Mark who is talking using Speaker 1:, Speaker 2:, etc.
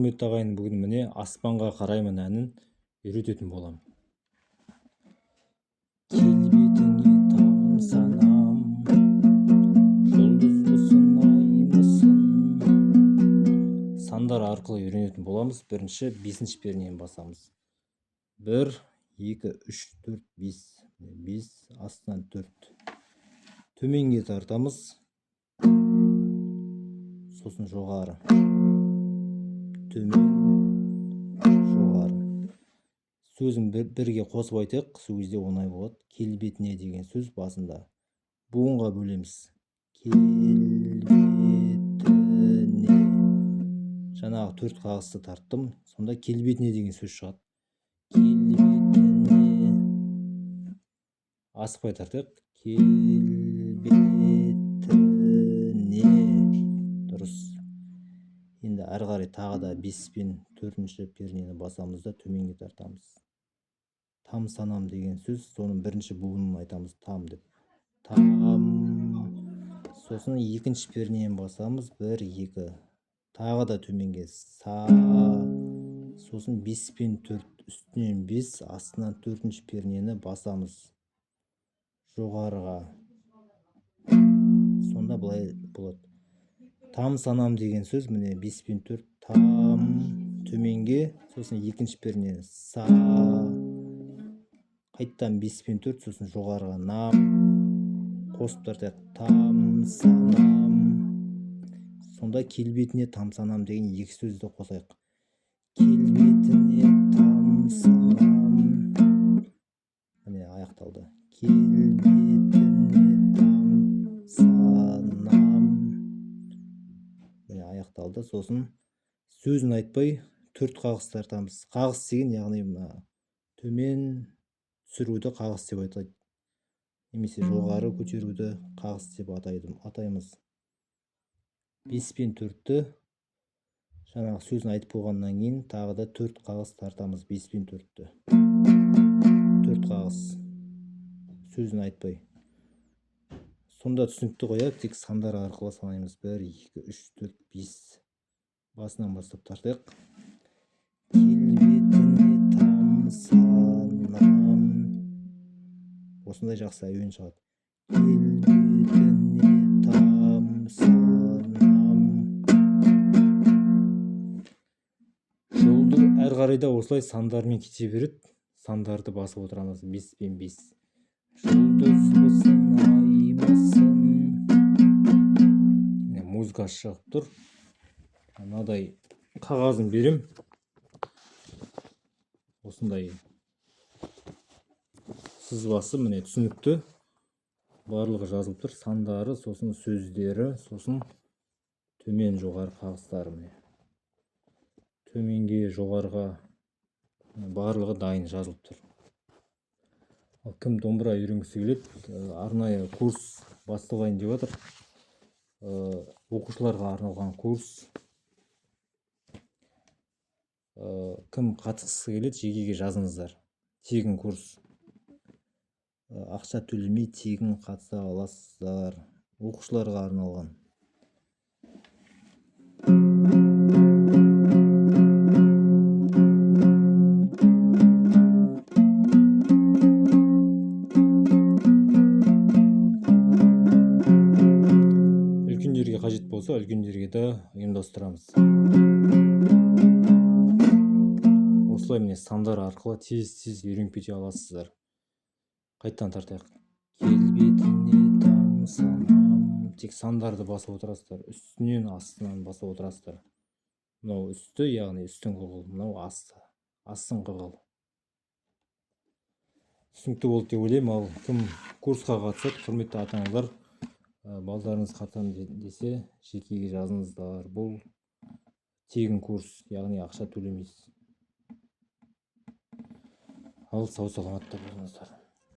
Speaker 1: Құрметті ағайын, бүгін міне «Аспанға қараймын» әнін үйрететін боламын. Келбетіңе тамсанам, жұлдызбысың, аймысың. Сандар арқылы үйренетін боламыз. Бірінші бесінші пернені басамыз. Бір, екі, үш, төрт, бес. Бес, астынан төрт. Төменге тартамыз, сосын жоғары, төмен, жоғары. Сөзін бірге қосып айтайық, сол кезде оңай болады. «Келбетіне» деген сөз басында буынға бөлеміз. Келбетіне. Жаңағы төрт қағысты тарттым, сонда «келбетіне» деген сөз шығады. Келбетіне. Асықпай тартайық. Келбетіне. Дұрыс. Енді әрі қарай тағы да бес пен төртінші пернені басамыз да, төменге тартамыз. «Тамсанам» деген сөз, соның бірінші буынын айтамыз, «там» деп. Там. Сосын екінші пернені басамыз. Бір, екі. Тағы да төменге. Са. Сосын бес пен төрт, үстінен бес, астынан төртінші пернені басамыз жоғарыға. Сонда былай болады: «тамсанам» деген сөз, міне, бес пен төрт, там, төменге, сосын екінші перне, са, қайтадан бес пен төрт, сосын жоғарыға, нам. Қосып тартайық: тамсанам. Сонда «келбетіне тамсанам» деген екі сөзді қосайық. Келбетіне тамсанам. Міне, аяқталды. Келбетіне тамсанам. Міне, аяқталды. Сосын сөзін айтпай төрт қағыс тартамыз. Қағыс деген, яғни мына төмен түсіруді қағыс деп айтады немесе жоғары көтеруді қағыс деп атаймыз. Бес пен төртті жаңағы сөзін айтып болғаннан кейін тағы да төрт қағыс тартамыз. Бес пен төртті, төрт қағыс сөзін айтпай. Сонда түсінікті ғой, иә? Тек сандар арқылы санаймыз: бір, екі, үш, төрт, бес. Басынан бастап тартайық. Келбетіне тамсанам. Осындай жақсы әуен шығады. Келбетіне тамсанам. Жолды әрі қарай да осылай сандармен кете береді. Сандарды басып отырамыз: бес пен бес. Жұлдызбысың, аймысың. Міне, музыкасы шығып тұр. Мынадай қағазын берем, осындай сызбасы, міне, түсінікті, барлығы жазылып тұр: сандары, сосын сөздері, сосын төмен, жоғары қағыстары. Міне, төменге, жоғарыға, барлығы дайын жазылып тұр. Ал кім домбыра үйренгісі келеді, арнайы курс басталайын деп жатыр, оқушыларға арналған курс. Кім қатысқысы келеді, жекеге жазыңыздар. Тегін курс, ақша төлемей тегін қатыса аласыздар, оқушыларға арналған. Үлкендерге қажет болса, үлкендерге де ұйымдастырамыз. Осылай, міне, сандар арқылы тез тез үйреніп кете аласыздар. Қайтадан тартайық. Келбетіне тамсанам. Тек сандарды басып отырасыздар, үстінен, астынан басып отырасыздар. Мынау үсті, яғни үстіңгі қол, мынау асты, астыңғы қол. Түсінікті болды деп ойлаймын. Ал кім курсқа қатысады, құрметті ата аналар, балдарыңыз қатысамын десе, жекеге жазыңыздар. Бұл тегін курс, яғни ақша төлемейсіз. Ал сау саламатта болыңыздар.